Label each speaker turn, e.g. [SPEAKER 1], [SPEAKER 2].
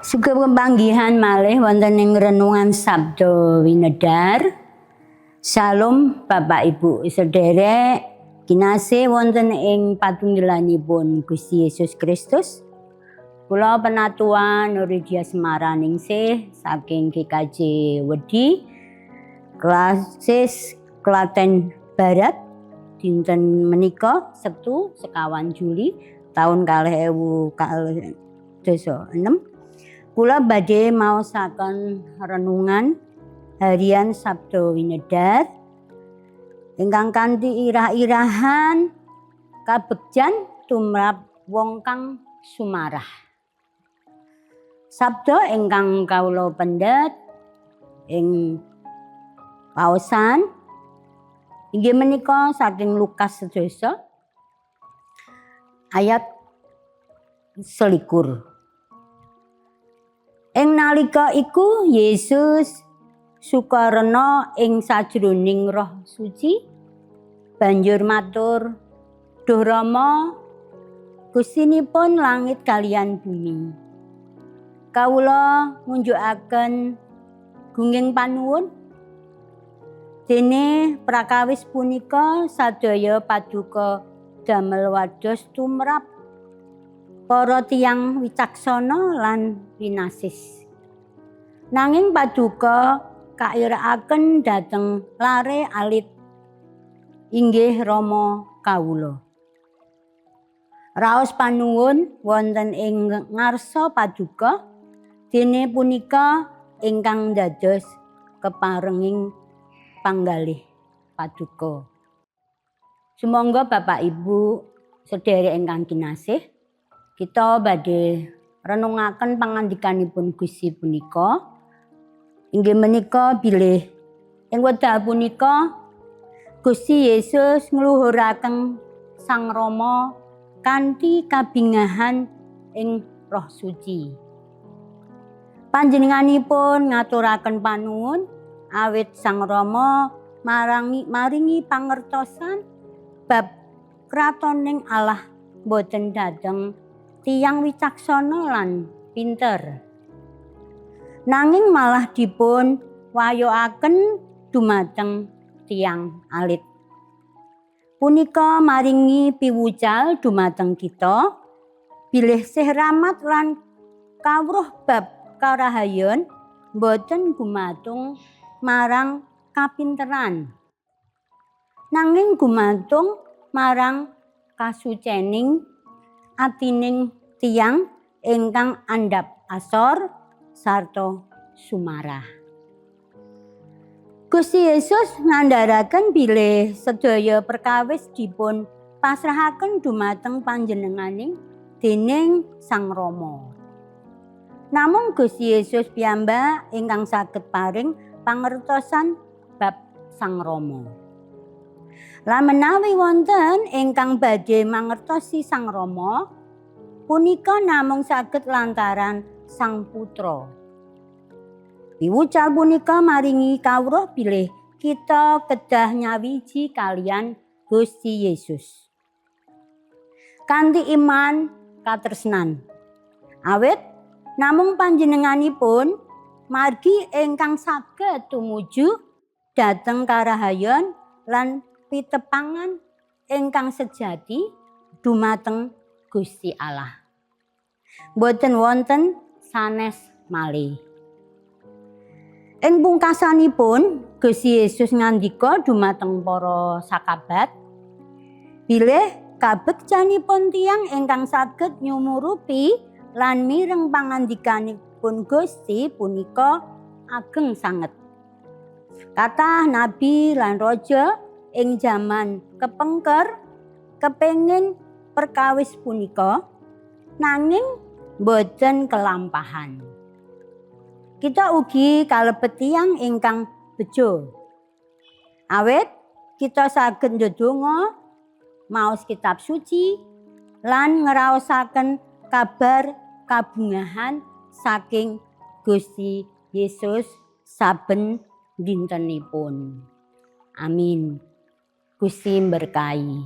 [SPEAKER 1] Sugeng pepanggihan malih wonten ing renungan Sabda Winedar. Salam Bapak Ibu sederek kinasih wonten ing patunggilanipun Gusti Yesus Kristus. Kula Penatua Nuridia Semaraningsih saking GKJ Wedi, Klasis Klaten Barat, dinten menika Sabtu 24 Juli tahun 2026. Kula badhe maosaken renungan harian Sabda Winedar ingkang kanthi irah-irahan kabegjan tumrap wong kang sumarah. Sabda ingkang kawula pendet ing paosan inggih menika saking Lukas 10 ayat 21. Ing nalika iku Yesus sukarena ing sajroning Roh Suci banjur matur, "Duh Rama, Gustinipun langit kaliyan bumi. Kawula ngunjukaken gunging panuwun dene prakawis punika sadaya paduka damel wados tumrap para tiyang wicaksana lan winasis. Nanging paduka kairakaken dhateng lare alit, inggih Rama kawula. Raos panuwun wonten ing ngarsa paduka, dene punika ingkang dados keparenging panggalih paduka." Sumangga Bapak Ibu sederek ingkang kinasih, kita badhe renungaken pangandikanipun Gusti punika, inggih menika bilih ing wekdal punika Gusti Yesus ngluhuraken Sang Rama kanthi kabingahan ing Roh Suci. Panjenenganipun ngaturaken panuwun awit Sang Rama maringi pangertosan bab kratoning Allah boten dhateng tiyang wicaksana lan pinter, nanging malah dipun wayokaken dumateng tiyang alit. Punika maringi piwucal dumateng kita bilih sih rahmat lan kawruh bab karahayon boten gumantung marang kapinteran, nanging gumantung marang kasucening atining tiyang ingkang andhap asor sarta sumarah. Gusti Yesus ngandharaken bilih sedaya perkawis dipun pasrahaken dumateng panjenenganing dening Sang Rama. Namung Gusti Yesus piyambak ingkang saged paring pangertosan bab Sang Rama. Lan menawi wonten ingkang badhe mangertosi Sang Rama, punika namung saged lantaran Sang Putra. Piwucal punika maringi kawruh bilih kita kedah nyawiji kaliyan Gusti Yesus kanthi iman katresnan. Awit namung panjenenganipun margi ingkang saged tumuju dhateng karahayon lan pitepangan ingkang sejati dumateng Gusti Allah. Boten wonten sanes malih. Ing pungkasanipun Gusti Yesus ngandika dumateng para sakabat bilih kabegjanipun tiyang ingkang saged nyumurupi lan mireng pangandikanipun Gusti punika ageng sanget. Kathah nabi lan raja ing jaman kepengker kepengin perkawis punika, nanging boten kelampahan. Kita ugi kalebet tiyang ingkang bejo. Awit kita saged ndedonga, maos kitab suci lan ngraosaken kabar kabungahan saking Gusti Yesus saben dintenipun. Amin. Gusti berkahi.